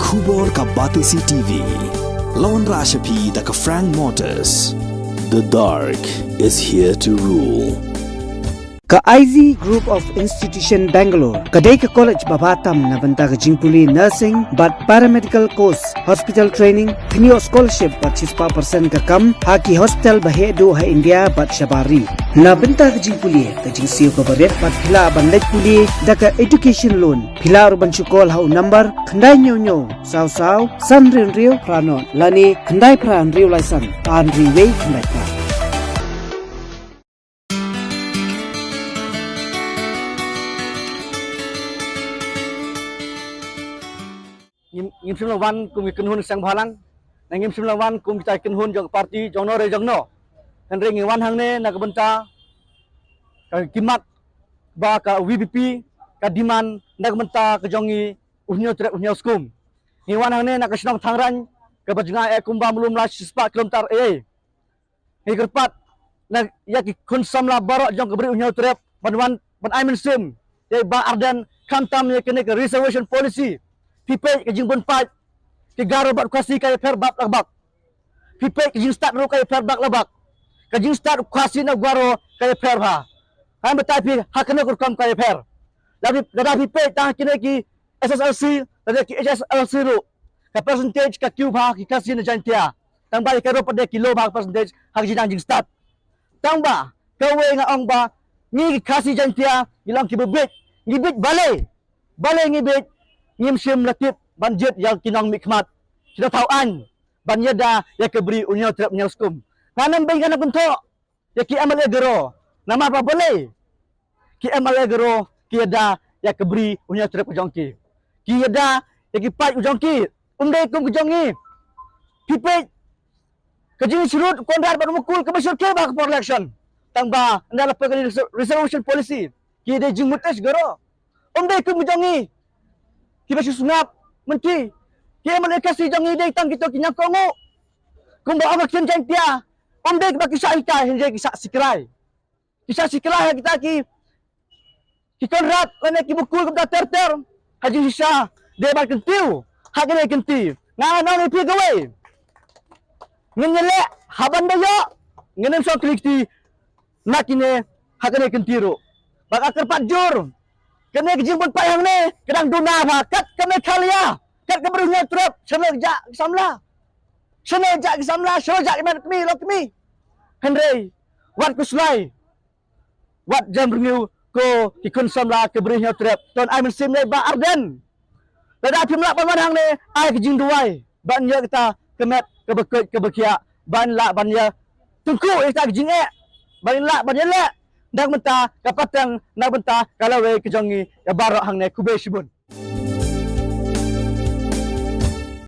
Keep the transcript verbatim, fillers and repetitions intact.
Khubor ka Batesi T V. Lawan Rashapi da ka Frank Motors. The dark is here to rule. Ka I Z Group of Institution Bangalore ka dei ka college ba bha tam na bynta ka jingpule nursing bad paramedical course, hospital training, kynioh scholarship bad shispah percent ka kam ha ki hospital ba heh duh ha India bad shabar ri. Na bynta ka jingpule, ka jingsiew kaba rit bad phi lah ban leit pule da ka education loan. Phi lah ruh ban shu call ha u number khyndai hynñiew hynñiew saw saw san hynriew hynriew phra nod lane khyndai phra hynriew lai san ar hynriew wei khyndai phra. Ngim, ngim shym la wan kum ki kynhun seng bhalang, na ngim shym la wan kum kita ki kynhun jong party jong no re jong no. Hynrei ngi wan hangne na ka bynta ka ki mat ba ka V P P ka demand na ka bynta ka jong ngi u Hynñiewtrep u Hynñiewskum. Ngi wan hangne na ka shnong Thangraiñ kaba jngai eh kumba mlum la shispah kilometer ei ei. Ngi kyrpad na ïa ki khun samla baroh jong ka Bri u Hynñiewtrep ban wan ban ai mynsiem ïa i Bah Ardent khamtam ïa kane ka reservation policy. Phi peit ka jingbun paid ki Garo bad Khasi ka ïapher bak la bak. Phi peit ka jingstad ruh ka ïapher bak la bak. Ka jingstad Khasi na Garo ka ïapher bha. Kan batai phi ha kane ka rukom ka ïapher. Lada phi, lada phi peit tang kine ki S S L C lane ki H S L C ruh, ka percentage ka kiew bha ki Khasi na Jaintia. Tang ba ïa ka ruh pat de ki low bha ka percentage ha ka jingnang jingstad. Tang ba kawei nga ong ba ngi ki Khasi Jaintia ngi long kiba bieit, ngi bieit balei? Balei ngi bieit? Ngim shym la tip ban jied ïa ki nongmihkhmat, ki nongthaw aiñ ban ïada ïa ka Bri u Hynñiewtrep u Hynñiewskum. Nga nam beiñ, nga nam kynthoh ïa ki M L A Garo. Namar ba balei? Ki M L A Garo ki ïada ïa ka Bri u Hynñiewtrep ka jong ki. Ki ïada ïa ki paid u jong ki. Um dei kum ka jong ngi. Phi peit ka jingsyrut Conrad bad u Mukul kaba shyrkhei bha ha ka por election. Tang ba ynda la poi kane ka reservation policy ki dei jingmut eh Garo. Um dei kum ka jong ngi kiba shu sngap mynta. Ki M L A Khasi jong ngi dei tang kito ki ñiangkohnguh. Kumba ong ka ktien Jaintia, um dei kiba ki shah hikai hynrei ki shah sikrai. Ki shah sikrai ha kita ki, ki Conrad lane ki Mukul kumta ter ter. Ha jingshisha dei ban kyntiew ha kine ki kynti. Nga nang ïa phi kawei, ngin ïaleh ha ban da ïoh, ngin ym shong kylli kti na kine ha kine ki kynti ruh. Ba ka kyrpad jur, kane ka jingbun paid hangne ka dang duna bha kat ka Meghalaya, kat ka Bri u Hynñiewtrep. Shano jah ki samla? Shano jah ki samla? Shano jah ki met kmie lok kmie? Hynrei wat khuslai, wat jem rngiew ko ki khun samla ka Bri u Hynñiewtrep. To ai mynsiem ïa i Bah Ardent. Lada phim lah ban wan hangne, ai ka jingduwai ban ïoh kita ka met kaba koit kaba khiah, ban lah ban ïa tyngkhuh ïa kita ka jingeh, ban lah ban ïaleh na ka bynta ka pateng, na ka bynta ka lawei ka jong ngi ïa baroh hangne. Khublei shibun.